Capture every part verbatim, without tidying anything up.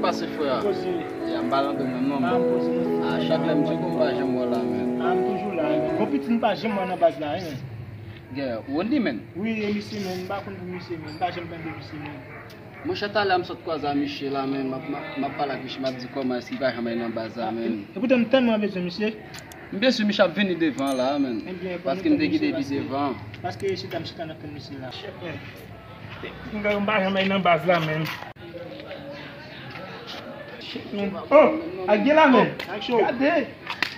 Pase frè a. Koze. Ya, m pa nan domèn non. Ah, m poze mwen. Ah, chak lè m di w m pa janm wè w la, men. Ah, m toujou la, men. Bon, piti m pa janm wè nan baz la, wi, men. Yeah, Wendy, men. Wi, e misye, men. M pa konn pou misye, men. M pa janm tande misye, men. Monchè, talè a m sot kwaze a misye la, men. M ap, m ap, m ap pale ak misye, m ap di kòman èske li pa janm ale nan baz la, men. E poutan m tèlman bezwen misye. M byen si misye ap vini devan la, men. Paske m te kite li pi devan. Paske se ta m chita nan tann misye la. Chèf, men. M pa janm ale nan baz la, men. Oh, Aguila, men. Gade.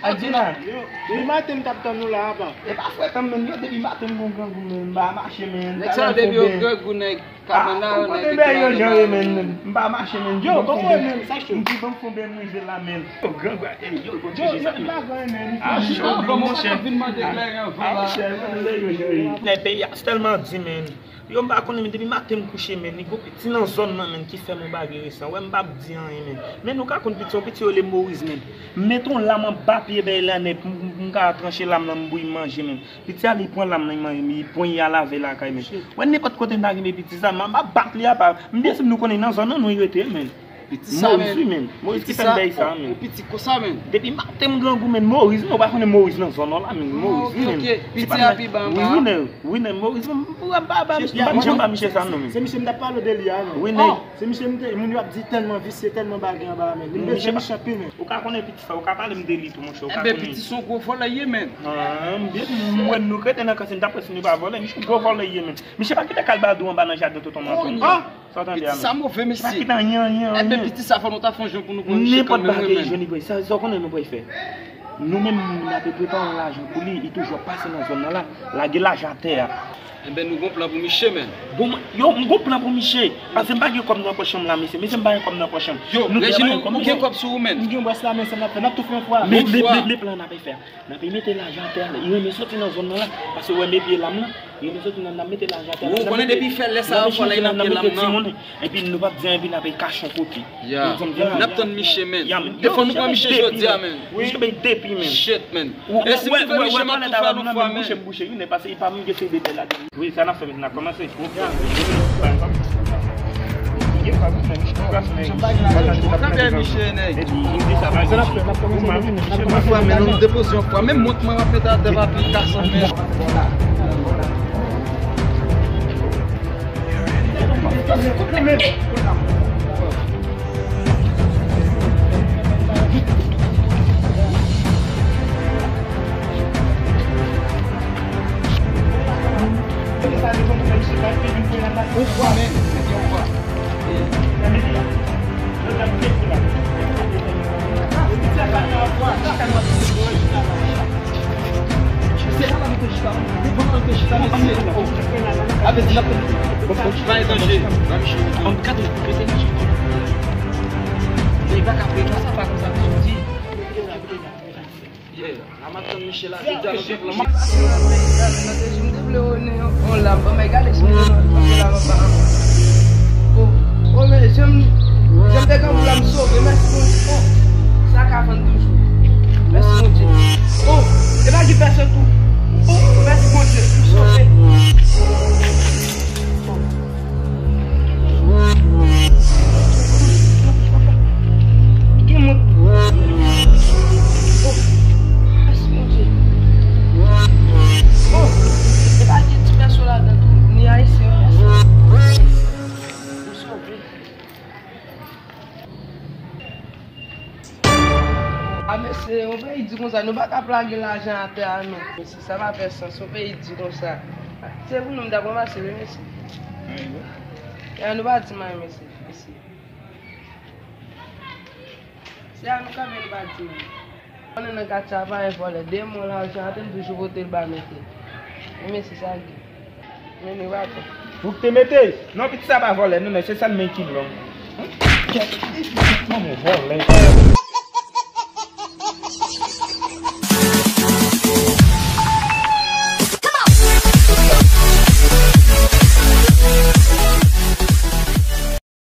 Aguila. Yo, depi maten m t ap tann ou la, apa. E pa fwèt an, men. Yo, depi maten m gon grangou, men. M pa mache, men. Nèg sa yo depi yo grangou, nèg kabann la, yo nèg yo jan yo, men. M pa mache, men. Yo, kòman w ye, men? Sa cho. M di ban m fon ben m rive la, men. Yo, grangou, ey, yo, bon, yo, yo, m pa grann, men. Ah, yo, kòman w pa vin mande kleren anvan la? Nèg peyi a tèlman di, men. Yo, m pa konnen, men depi maten m kouche, men, li gon piti nan zòn nan, men, ki fè m yon bagay resan. Wè, m p ap di anyen, men. Men nou ka konn piti, yon piti yo rele Moris, men. M mete yon lam anba pye bèy la nèt, m, m, m ka tranche lam nan, m bouyi manje, men. Piti a, li pran lam nan, li manje, li pran, li al avè l lakay, men. Wè, nenpòt kote m ta kenbe piti sa, m, m ap bat li apa. M byen si nou konnen nan zòn nan, nou rete, men. Piti sa, Moris, men. Wi, men. Moris ki fè m bèy sa, men. Ou piti konsa, men. Depi maten m grangou, men. Moris, men. Ou pa konnen Moris nan zòn nan la, men. Moris, wi, men. Piti a pi ba anba. Wi, men. Wi, men. Moris, men. M pa ba, m pa janm ba misye sa, non, men. Se misye m t ap pale de li a, non. Wi, men. Se misye m te, moun yo ap di tèlman visye, tèlman bagay anba, men. Li bezwen misye anpil, men. Ou ka konnen piti sa, ou ka pale m de li tou, monchè, ou ka konnen. Enben, piti se yon gwo vòlè ye, men. Ah, m byen, m wè nou krete nan kase, m ta prèske nou pa vòlè, misye gwo vòlè ye, men. Misye pa kite kalbadou anba nan jaden tonton Manton. Sa w tande a, men? Piti sa move, mesye. Pa kite anyen, anyen, anyen. Enben, piti sa fò nou ta fè yon jan pou nou pran misye kanmenm, wi, men. Nenpòt bagay jwenn li pral. Sa, sa w konnen nou pral fè? Nou menm, n ape prepare yon lajan pou li, li toujou ap pase nan zòn nan la, lage lajan atè a. Enben, nou gon plan pou misye, men. Bon, mwen, yo, m gon plan pou misye. Paske m pa gen kòb nan pòch mwen la, mesye. Mesye, m pa gen kòb nan pòch mwen. Yo, Reginald, ou gen kòb sou ou, men? M gen bwès la, men sa n ap fè, n ap tou fè yon fwa. Men, men, men, men plan n ape fè. N ape mete lajan atè a, li renmen soti nan zòn nan la, paske w wè m epiye lam nan, li renmen soti nan, n ap mete lajan atè a. Ou konnen depi fè lè sa yo fò la, n ap mete lam nan. Epi nou p ap di anyen, epi n ape kache yon kote. Ya. N ap tann misye, men. Defò nou pran misye jodi a, men. Misye bay depi, men. Shit, men. E si m twouve misye, m ap tou fè l yon fwa, men. Bouche, bouche, wi, men paske li pa menm gen se de bèl la. Wi, sa n ap fè, men n ap kòmanse. Yon fwa, men, nou depoze yon fwa. Menm mont mwen w ap mete atè, papi, kasan, men. Yon fwa menm, yon fwa. Bon, bon, pa etanje. Ba misye yon tou. Gade, rete nan chita. Li pa ka fè konsa, pa konsa, misye di. Yeah, la m ap tann misye la, jodi a nou gen plan. M te vle wone yon, yon lam, ban m gade si m te wone yon lam anba. Oh, oh, men, jan m, jan m te grangou la, m sove, mèsi Bondye. Oh, sa ka vann toujou. Mèsi Bondye. Oh, e pa gen pèsòn tou. Oh, mèsi Bondye, m sove. Gen moun. Oh, mèsi Bondye. Oh, e pa gen ti pèsòn ladan tou, ni ayisyen, mèsi. Ou sove. A, mesye, yon peyi di konsa, nou pa ka ap lage lajan atè a, non. Mesye, sa pa fè sans, yon peyi di konsa. Se pou nou, m t ap ranmase, wi, mesye. Ya, nou pa di m anyen, mesye. Mesye. Se a nou kanpe, nou pa di m anyen. Konnen nan katye a pa gen vòlè. Demen w lajan atè, m toujou pote l ba mete. Wi, mesye, sa gen. Men nou pa konn. Ou k te mete? Non, piti sa pa vòlè, non, non, se sèl men ki long. Kèt, kèt, manman vòlè.